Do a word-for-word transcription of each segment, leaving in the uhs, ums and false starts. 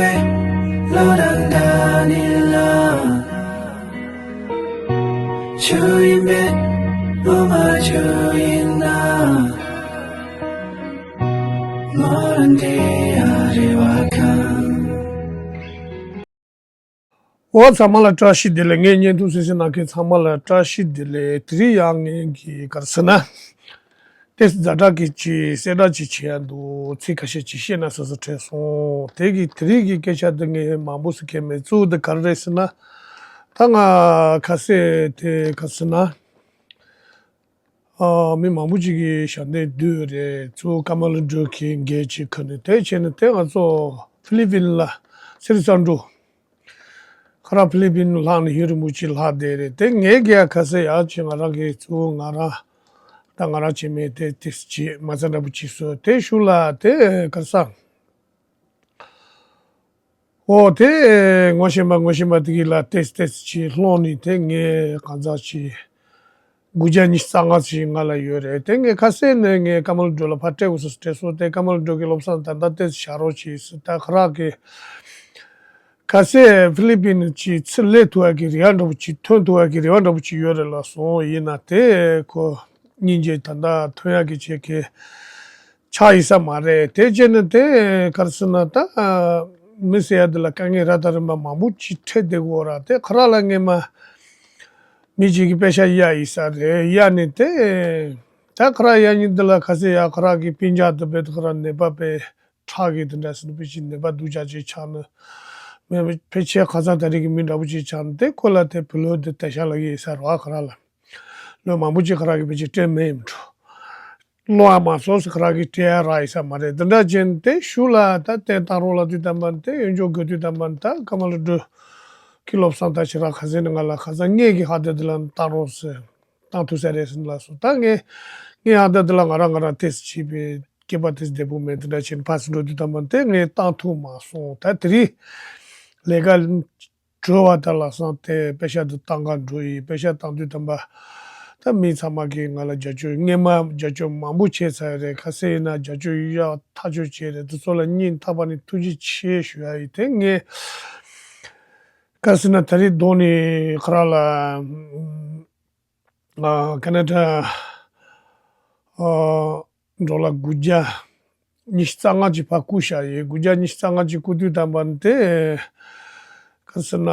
བློ་དང་འདྲ་ནི་ལ། ཆུ་ཡིན་པས་བློ་མ་ཆུ་ཡིན་ན། མོ་རང་དེ་ཡ་རེ་བ་ཁང་། འོ་ཚང་མ་ལ་བཀྲ་ཤིས་བདེ་ལེགས། ངའི་བརྙན་ཐུང་གསན་གཟིགས་གནང་མཁན་ཚང་མ་ལ་བཀྲ་ཤིས་བདེ་ལེགས། དེ་རིང་ཡང་ངས་གི་ག་རེ་ཟེར་ན། ཏེས་ཛ་དྲག་གི་ཅིག་གསལ་བསྒྲགས་ཅིག་བྱེད་ཡ་འདུག་ཚིག་ཁ་ཤས་ཅིག་བཤད་ན་ཟེར་ཟེར་དྲན་སོང་། དེ་གི་དེ་རིང་གི་སྐད་ཆ་འདི་ངས་མང་པོ་ཟེར་མཁན་མེད། གཙོ་བོ་འདི་ག་རེ་རེད་ཟེར་ན། ད་ང་ཁ་ཟས་དེ་ག་རེ་ཟེར་ན། ཨ། མི་མང་པོ་ཅིག་གིས་ཞལ་འདེབས་བསྡུས་རེད། གཙོ་བོ་ཀ་མ་ལ་ཌོ་གི་འགན་ཅིག་ཁུར་ནས། དེ་བྱས་ནས་དེ་ང་ཚོ་ཧྥི་ལི་པིན་ལ་སེ་རི་སན་འགྲོ། ཁོ་རང་ཧྥི་ལི་པིན་ལྷག་ནས་ཡུན་རིང་པོ་ཅིག་ལྷག་བསྡད་རེད། དེ་ངས་གི་ཡ་ཁ་ཟས་ཡག་ཅིག་ང་རང་གི་གཙོ་བོ་ང་རང་ད་ང་རང་བྱེད་མེད་དེ་ཏེས་ཅིག་མ་རྩ་འདྲ་པོ་ཅིག་བཟོས། དེ་གཞུག་ལ་དེ་ག་རེ་ཟེར། འོ་དེ་ངོ་ཤེས་པ་ངོ་ཤེས་པ་དེ་གི་ལ་ཏེས་ཏེས་ཅིག་སློང་ནས། དེ་ངས་གང་ཟག་ཅིག་དགུ་བརྒྱ་ཉི་ཤུ་རྩ་ལྔ་ཅིག་ང་ལ་ཡོད་རེད། དེ་ངས་ཁ་ཟས་ནས་ངས་ཀ་མ་ལ་ཌོ་ལ་ཕར་སྤྲད་དགོས་ཟེར་སྤྲད་སོང་། དེ་ཀ་མ་ལ་ཌོ་གི་བློ་བཟང་ད་ལྟ་ཏེས་བཞག་རོགས་གྱིས་ཟེར། ད་ཁོ་རང་གི་ཁ་ཟས་ཧྥི་ལི་པིན་ཅིག་ཚུར་སླེབས་ཐུབ་པ་གི་རེ་བ་འདྲ་པོ་ཅིག་ཐོན་ཐུབ་པ་གི་རེ་བ་འདྲ་པོ་ཅིག་ཡོད་རེད་ལབ་སོང་། ཡིན་ན་དེ་ཁོ་སྙིང་རྗེ་ད་ལྟ་ཐོན་ཡག་གི་ཆེད་ཀྱི་ཆགས་ཡིན་ས་མ་རེད། དེ་བྱས་ནས་དེ་ག་རེ་ཟེར་ན། ད་མི་ཟེར་ཡ་འདི་ལ་དཀའ་ངལ་རབ་དང་རིམ་པ་མང་པོ་ཅིག་འཕྲད་བསྡད་ཀྱི་ཡོད་ར། དེ་ཁོ་རང་ལ་སྔས་མ་མི་གཅིག་གིས་པེ་ཤག་གཡར་ཡིན་ས་རེད། གཡར་ནས་དེ་ད་ཁོ་རང་གཡར་མཁན་འདི་ལ་ཁ་ཟས་ཡ་ཁོ་རང་གི་སྤུན་ཀྱག་དེ་བས་ཁོ་རང་ནད་པ་བས་ཁྲག་གི་དེ་འདྲ་ཟེར་ན་ཕལ་ཆེར་ནད་པ་སྡུག་ཅག་ཅིག་ཆགས་ནས། མེད་ཕལ་ཆེར་ཁ་སང་ད་རེས་ཀྱི་མི་འདྲ་པོ་ཅིག་ཆགས་ནས། དེ་ཁོ་ལ་དེ་བུ་ལོན་དེ་དེ་ཤ་ལ་གི་ཡིན་ས་རེད་བ། ཁོ་རང་ལ་ལོ་མང་པོ་ཅིག་ཁོ་རང་གིས་ཕལ་ཆེར་སྤྲད་མེད་ཡིན་འགྲོ། ལོ་ཨ་མ་སོ་སོ་ཁོ་རང་གིས་སྤྲད་ཡ་རག་ཡིན་ས་མ་རེད། དེ་འདྲ་བྱས་ནས་དེ་གཞུག་ལ་ད་བསྟན་བཏང་རོགས་ལབ་དུས་ཙམ་པ་དེ་གཡོ་སྒྱུ་དགོས་དུས་ཙམ་པ་ད་ཀ་མ་ལ་ཌོ་གི་བློ་བཟང་ད་ཕྱི་ར་ཁ་ཟས་ནས་ང་ལ་ཁ་སང་ངས་ཀྱི་ཧ་ད་དེ་ལ་བཏང་རོགས་ཟེར། བཏང་ཐུབ་ས་རེད་ཟེར་ལབ་སོང་། ད་ངས་ངས་ཧ་ད་དེ་ལ་ང་རང་ང་རང་ཏེས་བྱས་པའི་སྐྱེས་པ་ཏེས་བདེ་པོ་མེད། དེ་འདྲ་བྱས་ནས་ཕར་ཚུར་འགྲོ་དུས་ཙམ་པ་དེ་ངས་བཏང་ཐུབ་མ་སོང་། ད་དེ་རིང་ལས་ཀ་གྲོལ་བ་དང་ལམ་སང་དེ་པེ་ཤག་དེ་བཏང་ག་འགྲོ་ཡིན། པེ་ཤག་བཏང་དུས་ཙམ་པ་ད་མི་ཚང་མ་གིས་ང་ལ་རྒྱབ་སྐྱོར། སྔས་མ་རྒྱབ་སྐྱོར་མང་པོ་བྱས་ཚར་རེད། ཁ་སང་ཡིན་ན་རྒྱབ་སྐྱོར་ཡག་ཐག་ཆོད་བྱས་རེད། དེ་ཚོ་ལ་སྙིང་ཐག་པ་ནས་ཐུགས་རྗེ་ཆེ་ཞུ་ཡ་ཡིན། དེ་ངས་ག་རེ་ཟེར་ན། ད་རེས་གདོང་ནས་ཁོ་རང་ལ་ཨ་ཁ་ན་ཌ་ཨ་ཌོ་ལར་དགུ་བརྒྱ་ཉི་ཤུ་རྩ་ལྔ་ཅིག་ཕར་བསྐུར་བཞག་ཡོད། དགུ་བརྒྱ་ཉི་ཤུ་རྩ་ལྔ་ཅིག་བསྐུར་དུས་ཙམ་པ་དེ་ག་རེ་ཟེར་ན།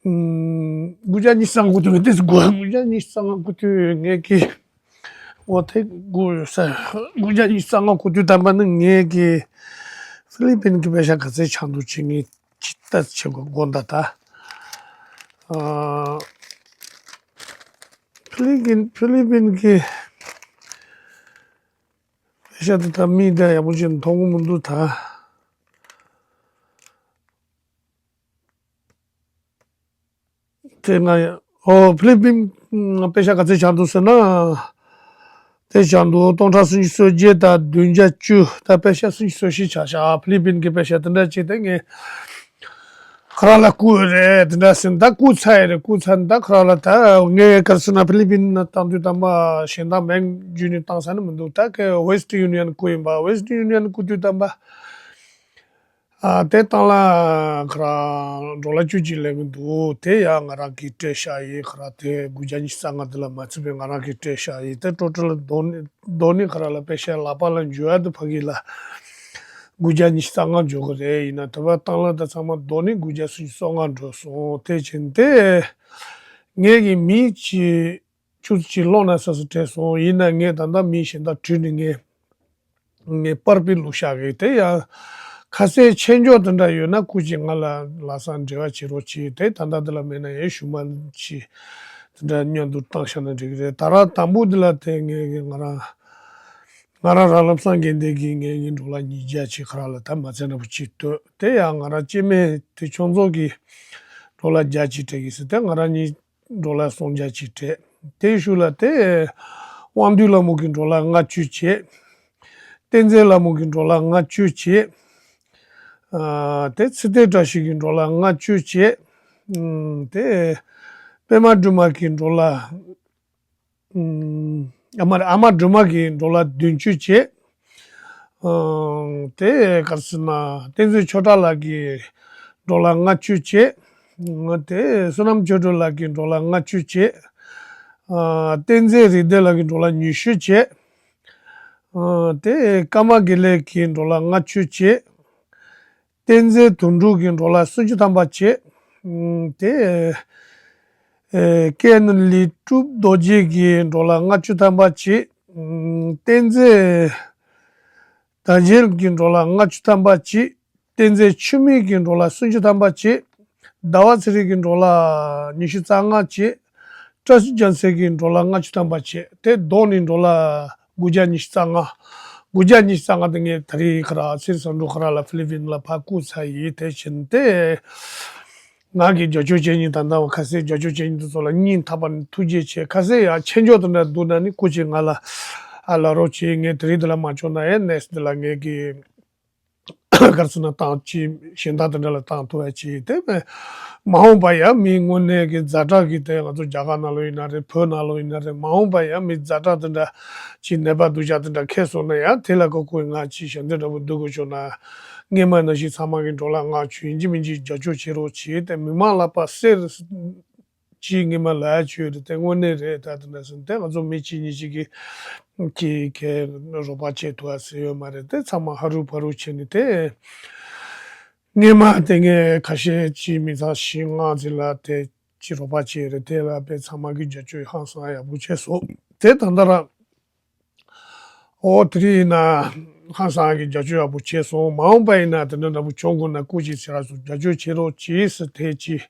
ཨུམ། དགུ་བརྒྱ་ཉི་ཤུ་རྩ་ལྔ་བསྐུར་དུས་ངས་དེ་དགུ་དགུ་བརྒྱ་ཉི་ཤུ་རྩ་ལྔ་བསྐུར་དུས་ངས་ཀྱི་འོ་དེ་དགུ་ཡོད་ས། དགུ་བརྒྱ་ཉི་ཤུ་རྩ་ལྔ་བསྐུར་དུས་ཙམ་པ་ནི་ངས་ཀྱི་ཧྥི་ལི་པིན་གྱི་པེ་ཤག་ག་ཚད་ཆགས་འདུག་ཅིག་ངས་ཅིག་ལྟ་བྱེད་དགོས་དགོངས་དག་ད། ཨ། ཧྥི་ལི་པིན་ཧྥི་ལི་པིན་གྱི་པེ་ཤག་དེ་ད་མིག་ལྟ་ཡག་པོ་ཅིག་མཐོང་གི་མི་འདུག་ད། དེ་ང་ཨོ་ཧྥི་ལི་པིན་པེ་ཤག་ག་ཚད་ཆགས་འདུག་ཟེར་ན། དེ་ཆགས་འདུག་སྟོང་ཕྲག་སུམ་ཅུ་སོ་བརྒྱད་དང་བདུན་བརྒྱ་བཅུ། ད་པེ་ཤག་སུམ་ཅུ་སོ་བཞི་ཆགས་ཤག་ཧྥི་ལི་པིན་གྱི་པེ་ཤག་དེ་འདྲ་ཅིག་དེ་ངས་ཁོ་རང་ལ་བསྐུར་རེད། དེ་འདྲ་ཟེར་ད་བསྐུར་ཚར་ཡོད་རེད། བསྐུར་ཚར་ད་ཁོ་རང་ལ་ད་ངས་ག་རེ་ཟེར་ན་ཧྥི་ལི་པིན་ནང་བཏང་དུས་ཙམ་པ་གཞན་དག་མིང་བརྗོད་ནས་བཏང་ས་ནི་མི་འདུག་ད་ཁོས་ཝེ་སི་ཊན་ཡུ་ནི་ཡན་བསྐུར་ཡིན་པ། ཝེ་སི་ཊན་ཡུ་ནི་ཡན་བསྐུར་དུས་ཙམ་པ། ཨ། དེ་བཏང་ལ་ཁོ་རང་ཌོ་ལར་བཅུ་གཅིག་ལེན་གྱི་འདུག་དེ་ཡང་ང་རང་གིས་སྤྲད་བཞག་ཡིན། ཁོ་རང་དེ་དགུ་བརྒྱ་ཉི་ཤུ་རྩ་ལྔ་དེ་ལ་མ་ཚུད་པའི་ང་རང་གིས་སྤྲད་བཞག་ཡིན། དེ་ཊོ་ཊལ་གདོད་ནས་གདོད་ནས་ཁོ་རང་ལ་པེ་ཤག་ལག་པ་ལ་འབྱོར་ཡ་དེ་ཕ་གི་ལ་དགུ་བརྒྱ་ཉི་ཤུ་རྩ་ལྔ་འབྱོར་གི་རེད། ཡིན་ན་དེ་བ་བཏང་ལ་ད་ཚང་མ་གདོད་ནས་དགུ་བརྒྱ་སུམ་ཅུ་སོ་ལྔ་འགྲོ་སོང་། དེ་བྱས་ཏེ་ངས་ཀྱི་མི་གཅིག་བཅུ་གཅིག་སློང་ན་ཟེར་ཟེར་དྲན་སོང་། ཡིན་ན་ངས་ད་ལྟ་མི་གཞན་དག་དྲུད་ནས་ངས་ངས་པར་པི་བླུགས་བཞག་གི་དེ་ཡང་ཁ་གསལ་ཆད་འཇོག་དེ་འདྲ་ཡོད་ན་སྐུ་མཁྱེན་ང་ལ་ལམ་སང་འབྲེལ་བ་བྱེད་རོགས་གྱིས། དེ་ད་ལྟ་འདི་ལ་མེད་ན་ཡང་གཞུག་མ་ཅིག་དེ་འདྲ་མཉམ་དུ་བཏང་བཞག་ན་འགྲིག་གི་རེད། ད་རང་དང་པོ་འདི་ལ་དེ་ངས་ང་རང་ང་རང་རང་ལམ་སང་འགན་འདེད་ཀྱིས་ངས་ངའི་ཌོ་ལར་ཉིས་བརྒྱ་ཅིག་ཁོ་རང་ལ་ད་མ་ཚད་འདྲ་པོ་ཅིག་སྤྲོད། དེ་ཡང་ང་རང་སྐྱེ་དམན་དེ་ཆུང་ཚོགས་ཀྱིས་ཌོ་ལར་བརྒྱ་ཅིག་སྤྲད་ཀྱི་ཟེར། དེ་ང་རང་གཉིས་ཌོ་ལར་སུམ་བརྒྱ་ཅིག་སྤྲད། དེའི་གཞུག་ལ་དེ་དབང་འདུས་ལྷ་མོ་གི་ཌོ་ལར་ལྔ་བཅུ་བྱས། བསྟན་འཛིན་ལྷ་མོ་གི་ཌོ་ལར་ལྔ་བཅུ་བྱས། ཨ། དེ་ཚེ་བརྟན་བཀྲ་ཤིས་ཀྱི་ཌོ་ལར་ལྔ་བཅུ་བྱས། ཨུམ། དེ་པད་མ་སྒྲོལ་མ་གི་ཌོ་ལར། ཨུམ། ཨ་མ་ཨ་མ་སྒྲོལ་མ་གི་ཌོ་ལར་བདུན་ཅུ་བྱས། ཨང་། དེ་ག་རེ་ཟེར་ན། བསྟན་འཛིན་ཆོས་གྲགས་ལགས་ཀྱིས་ཌོ་ལར་ལྔ་བཅུ་བྱས། དེ་བསོད་ནམས་ཆོས་སྒྲོན་ལགས་ཀྱིས་ཌོ་ལར་ལྔ་བཅུ་བྱས། ཨ། བསྟན་འཛིན་རིག་ལྡན་ལགས་ཀྱིས་ཌོ་ལར་ཉི་ཤུ་བྱས། ཨ། དེ་ཀརྨ་དགེ་ལེགས་ཀྱིས་ཌོ་ལར་ལྔ་བཅུ་བྱས། བསྟན་འཛིན་དོན་གྲུབ་ཀྱིས་ཌོ་ལར་སུམ་ཅུ་ཐམ་པ་བྱས། ཨ། དེ། ཨེ། ཀེ་ཨེན་ལི་གྲུབ་རྡོ་རྗེ་གིས་ཌོ་ལར་ལྔ་བཅུ་ཐམ་པ་བྱས། ཨ། བསྟན་འཛིན་ཟླ་རྒྱལ་གྱིས་ཌོ་ལར་ལྔ་བཅུ་ཐམ་པ་བྱས། བསྟན་འཛིན་འཆི་མེད་ཀྱིས་ཌོ་ལར་སུམ་ཅུ་ཐམ་པ་བྱས། ཟླ་བ་ཚེ་རིང་གིས་ཌོ་ལར་ཉི་ཤུ་རྩ་ལྔ་བྱས། བཀྲ་ཤིས་རྒྱལ་མཚན་གྱིས་ཌོ་ལར་ལྔ་བཅུ་ཐམ་པ་བྱས། དེ་བསྡོམས་ནས་ཌོ་ལར་དགུ་བརྒྱ་ཉི་ཤུ་རྩ་ལྔ། དགུ་བརྒྱ་ཉི་ཤུ་རྩ་ལྔ་དེ་ངས་ད་རེས་ཁ་ར་སེ་རི་ཟམ་གྲོང་ཁ་ར་ལ་ཧྥི་ལི་པིན་ལ་ཕར་བསྐུར་ཚར་ཡིན། དེ་བཞིན་དེ། ང་གིས་རྒྱབ་སྐྱོར་བྱེད་མཁན་ད་ལྟ་བ་ཁ་ཤས་རྒྱབ་སྐྱོར་བྱེད་མཁན་དེ་ཚོ་ལ་སྙིང་ཐག་པ་ནས་ཐུགས་རྗེ་ཆེ། ཁ་ཤས་ཡང་མཁྱེན་རྒྱུ་དེ་འདྲ་འདུག་ན་ནི་སྐུ་མཁྱེན་ང་ལ་ཨ་ལབ་རོགས་བྱེད། ངས་དེ་རིང་འདི་ལ་མ་བྱུང་ན་ཡང་ནེག་སི་འདི་ལ་ངས་ཀྱི་ག་རེ་ཟེར་ན་བཏང་ཅི་གཞན་དག་དེ་འདྲ་ལ་བཏང་ཐུབ་པ་བྱེད། དེ་མ་འོངས་པ་ཡང་མི་དངོས་གནས་ཀྱི་ཛ་དྲག་གི་དེ་ང་ཚོ་རྒྱ་གར་ནང་ལོགས་ཡིན་ན་རེད། བོད་ནང་ལོགས་ཡིན་ན་རེད། མ་འོངས་པ་ཡང་མི་ཛ་དྲག་དེ་འདྲ་ཅིག་ནད་པ་སྡུག་ཅག་དེ་འདྲ་འཁེལ་སོང་ན་ཡང་དེ་ལ་གོ་སྐོན་ང་ཅིག་ཞལ་འདེབས་འདྲ་པོ་འདུག་དགོས་བྱུང་ན། སྔོན་མ་ནང་བཞིན་ཚང་མ་གིས་ཌོ་ལར་ལྔ་བཅུ་ཡིན་གཅིག་མིན་གཅིག་རྒྱབ་སྐྱོར་བྱེད་རོགས་བྱེད། དེ་མི་མང་ལ་ཕར་གསལ་ཅིག་སྔོན་མ་ལབ་ཡ་ཅིག་ཡོད་རེད། དེ་དངོས་གནས་རེད། ད་དེ་འདྲ་ཟེར་ན་དེ་ང་ཚོ་མི་གཅིག་གཉིས་གཅིག་གིས་ཀྱིས་ཁྱེད་རོགས་པ་བྱེད་ཐུབ་ཡ་ཟེར་ཡོད་མ་རེད། དེ་ཚང་མ་ཧ་རུ་ཕ་རུ་བྱས་ནས་དེ། སྔོན་མ་དེ་ངས་ཁ་ཤས་ཀྱིས་མི་ཚང་བཞི་ལྔ་ཙམ་ལ་དེ་ཅིག་རོགས་པ་བྱས་རེད། དེ་ལ་དཔེ་ཚང་མ་གིས་རྒྱབ་སྐྱོར་ཧང་སང་ཡག་པོ་བྱས་སོང་། དེ་ད་ལྟ་རང་། ཨོ་དེ་རིང་ཡིན་ན་ཧང་སང་གི་རྒྱབ་སྐྱོར་ཡག་པོ་བྱས་སོང་། མ་འོངས་པ་ཡིན་ན་དེ་འདྲ་འདྲ་པོ་བྱུང་དགོས་ན་སྐུ་མཁྱེན་ཟེར་ར་སོང་། རྒྱབ་སྐྱོར་བྱེད་རོགས་གྱིས་ཟེར་དེ་ཅིག་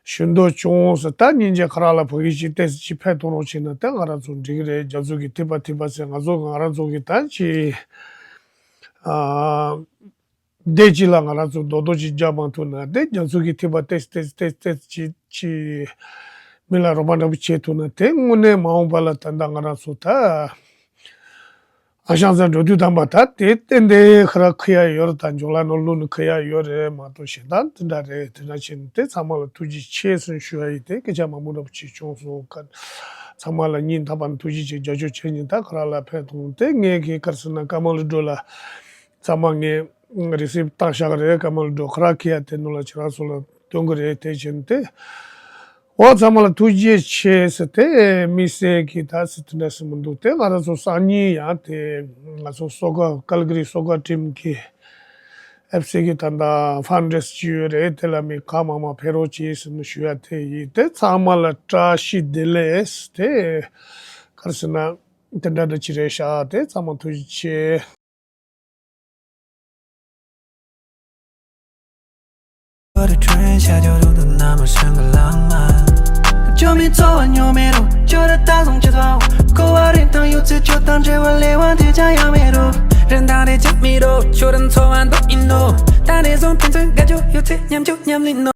ཞུ་འདོད་བྱུང་ཟེར། ད་སྙིང་རྗེ་ཁ་ར་ལ་ཕ་གི་ཅིག་ཏོག་ཙམ་ཅིག་ཕེབས་ཐུབ་རོགས་བྱས་ན་ད་ང་རང་ཚོ་འགྲིག་གི་རེད། རྒྱ་མཚོ་གི་ཐིགས་པ་ཐིགས་པ་ཟེར་ང་ཚོ་ང་རང་ཚོ་གི་ད་ཅིག་ཨ། བདེ་སྐྱིད་ལ་ང་རང་ཚོ་རྡོག་རྡོག་ཅིག་རྒྱག་མ་ཐུབ་ན། དེ་རྒྱ་མཚོ་གི་ཐིགས་པ་ཏོག་ཙམ་ཏོག་ཙམ་ཏོག་ཙམ་ཅིག་ཅིག་མི་ལ་རོགས་པ་འདྲ་པོ་བྱེད་ཐུབ་ན། དེ་དངོས་གནས་མ་འོངས་པ་ལ་ད་ལྟ་ང་རང་ཚོ་ད་ཨ་ཞང་ཚང་འགྲོ་དུས་དམ་པ་ད་དེ་ཏན་ཏན་ཁ་ར་ཁུར་ཡ་ཡོད་རེད། ད་འཇོག་ལ་ནོར་ལུག་ནི་ཁུར་ཡ་ཡོད་རེད་མ་གཏོགས་གཞན་དག་དེ་འདྲ་རེད། དེ་འདྲ་བྱས་ནས་དེ་ཚང་མ་ལ་ཐུགས་རྗེ་ཆེ་ཟེར་ཞུ་ཡ་ཡིན། དེ་སྐད་ཆ་མང་པོ་འདྲ་པོ་ཅིག་བྱུང་སོང་། ཚང་མ་ལ་སྙིང་ཐག་པ་ནས་ཐུགས་རྗེ་ཆེ། རྒྱབ་སྐྱོར་བྱེད་མཁན་ད་ཁ་ར་ལ་ཕེབས་ཐུབ། དེ་ངས་གི་ག་རེ་ཟེར་ན་ཀརྨ་ལགས་འགྲོ་ལ། ཚང་མ་ངས་རི་སིབ་བཏང་བཞག་གི་རེད། ཀརྨ་ལགས་འགྲོ་ཁ་ར་ཁྱེར་ཡ་དེ་ནང་ལ་ཁྱེད་རང་ཚོ་ལ་སྟོན་གི་རེད། དེ་བྱས་ནས་དེ་འོ་ཚང་མ་ལ་ཐུགས་རྗེ་ཆེ་ཟེར། དེ་དམིགས་བསལ་གྱི་ད་ཟེར་དེ་འདྲ་ཟེར་མི་འདུག་དེ་ང་རང་ཚོ་སང་ཉིན་ཡང་དེ་ང་ཚོ་སོ་ཀ་ཀལ་ཀ་རི་སོ་ཀ་ཊིམ་གི་ཨེཕ་སི་གི་ད་ལྟ་ཕན་རེ་སི་ཅིག་ཡོད་རེད། དེ་ལ་མི་གང་མང་མང་ཕེབས་རོགས་བྱེད་ཟེར་ནས་ཞུ་ཡ་དེ་ཡིན། དེ་ཚང་མ་ལ་བཀྲ་ཤིས་བདེ་ལེགས། དེ་ག་རེ་ཟེར་ན་དེ་འདྲ་འདྲ་ཅིག་རེད་ཤག་དེ་ཚང་མ་ཐུགས་རྗེ་ཆེ།